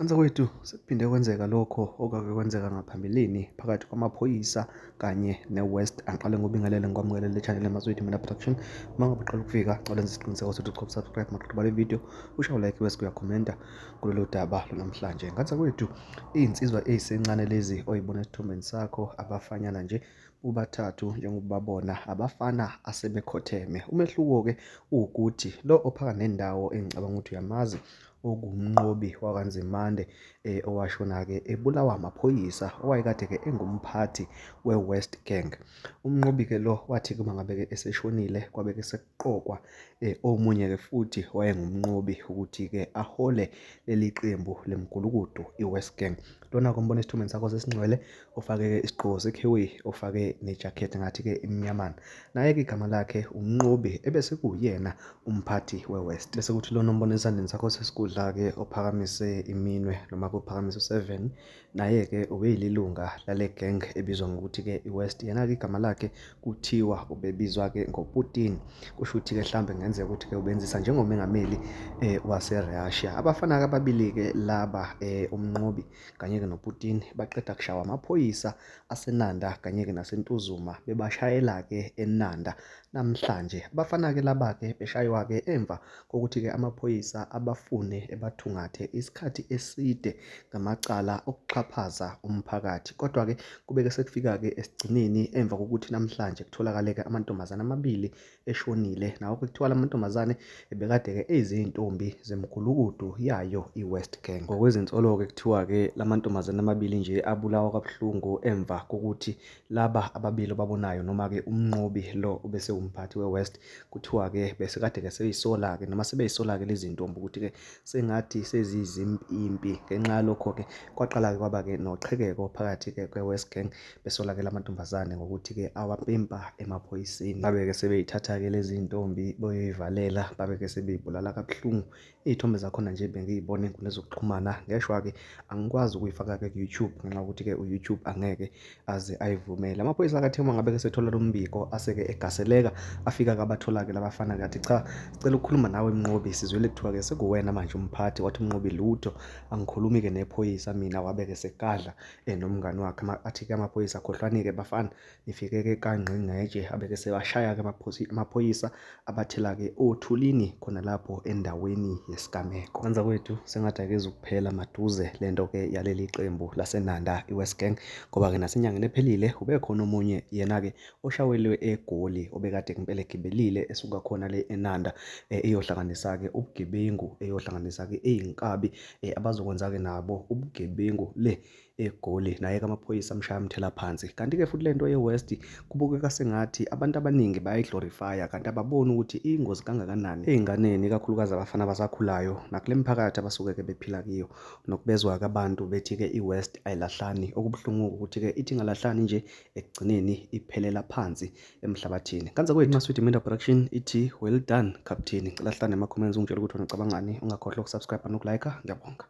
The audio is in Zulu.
Mntakwethu, sekuphinde kwenzeka lokho okwake kwenzeka ngaphambilini phakathi kwamaphoyisa kanye ne-West. Angiqale ngobingelele ngikwamukele le channel Maswidi Mina Production. Uma ngabe uqala ukufika, ngicela wenze isiqiniseko sokuthi uchofa subscribe maqeda bale video, ushaye like bese uyakhomenta kulolu daba lwanamhlanje. Nganzakwethu, iy'nsizwa ey'sencane lezi oyibona esithombeni sakho, abafanyana nje bobathathu njengokubabona abafana asebekhotheme. Umehluko-ke uwukuthi lo ophaka nendawo engicabanga ukuthi uyamazi okunguMnqobi wakwaNzimande owashona-ke ebulawa amaphoyisa owayekade-ke engumphathi we-West Gang. UMnqobi-ke lo wathi-ke uma ngabe-ke eseshonile kwabe-ke sekuqokwa omunye-ke futhi owayenguMnqobi ukuthi-ke ahole leli qembu lemigulukudu i-West Gang. Lona-ke ombona esithombeni sakho sesingcwele ofake-ke isigqoko sekhiwi ofake nejakhethi ngathi-ke imnyamana. Naye-ke igama lakhe uMnqobi ebese kuwuyena umphathi we-West. Bese kuthi lona ombona esandleni sakho sesikudla-ke ophakamise iminwe noma kuphakamise u-seven naye-ke ubeyililunga lale gang ebizwa ngokuthi-ke i-West. Yena-ke igama lakhe kuthiwa ubebizwa-ke ngoPutin. Kusho ukuthi-ke mhlawumbe kungenzeka ukuthi-ke ubenzisa njengomengameli wase-Russia. Abafana-ke ababili-ke laba uMnqobi kanye-ke noPutin baqeda kushawa amaphoyisa aseNanda kanye-ke naseNtuzuma bebashayela-ke eNanda namhlanje. Abafana-ke laba-ke beshaywa-ke emva kokuthi-ke amaphoyisa abafune ebathungathe isikhathi eside ngamacala okuxhaphaza umphakathi. Kodwa-ke kubeke sekufika-ke esigcineni emva kokuthi namhlanje kutholakale-ke amantombazane amabili eshonile. Nawo kuthiwa la mantombazane ebekade-ke eyizintombi zemigulukudu yayo i-West Gang. Ngokwezinsolo-ke kuthiwa-ke la mantombazane amabili nje abulawa kabuhlungu emva kokuthi laba ababili obabonayo noma-ke uMnqobi lo obesewumphathi we-West kuthiwa-ke besekade-ke seyisola-ke noma sebeyisola-ke lezi ntombi ukuthi-ke sengathi seziyizimpimpi. Ngenxa yalokho-ke kwaqala-ke kwaba-ke noqhekeko phakathi-ke kwe-West Gang besola-ke lamantombazane ngokuthi-ke awapimpa emaphoyiseni. Babe-ke sebeyithatha-ke lezi ntombi boyoyivalela, babe-ke sebeyibulala kabuhlungu. Iy'thombe zakhona nje bengiy'bona ey'nkundleni zokuxhumana, ngeshwa-ke angikwazi ukuyifaka-ke ku-YouTube ngenxa yokuthi-ke u-YouTube angeke aze ayivumele. Amaphoyisa-ke athe uma ngabe-ke sethola lo mbiko ase-ke egaseleka, afika-ke abathola-ke labafana-ke athi cha, sicela ukukhuluma nawe Mnqobi, sizwile kuthiwa-ke sekuwena manje umphathi. Wathi uMnqobi lutho, angikhulumi-ke nephoyisa mina, wabe-ke segadla nomngani wakhe. Athi-ke amaphoyisa khohlwani-ke bafana, nifike-ke kangqingetshe, abeke sebashaya-ke amaphoyisa abathela-ke othulini khona lapho endaweni yesigameko. Kwanza kwethu sengathi akezukuphela maduze lento-ke yaleli qembu laseNanda i-West Gang, ngoba-ke nasenyangeni ephelile ubekhona omunye yena-ke oshawelwe eGoli obekade impela egibelile esuka khona le eNanda eyohlanganisa-ke ubugebengu, eyohlanganisa-ke iy'nkabi abazokwenza-ke nabo ubugebengu le eGoli. Naye-ke amaphoyisa amshaya amthela phansi. Kanti-ke futhi lento ye-West kubukeka sengathi abantu abaningi bayayiglorifya kanti ababoni ukuthi iyingozi kangakanani ey'nganeni, ikakhulukazi abafana abasakhulayo nakule miphakathi abasuke-ke bephila kiyo. Nokubezwa-ke abantu bethi-ke i-West ayilahlani. Okubuhlungu ukuthi-ke ithi ingalahlani nje ekugcineni iphelela phansi emhlabathini. Kanza kwethu Maswidi Media Production ithi well done Captain. Ngicela hlale nema-comments ungitshele ukuthi wena ucabangani. Ungakhohlwa ukusubscribe nokulike. Ngiyabonga.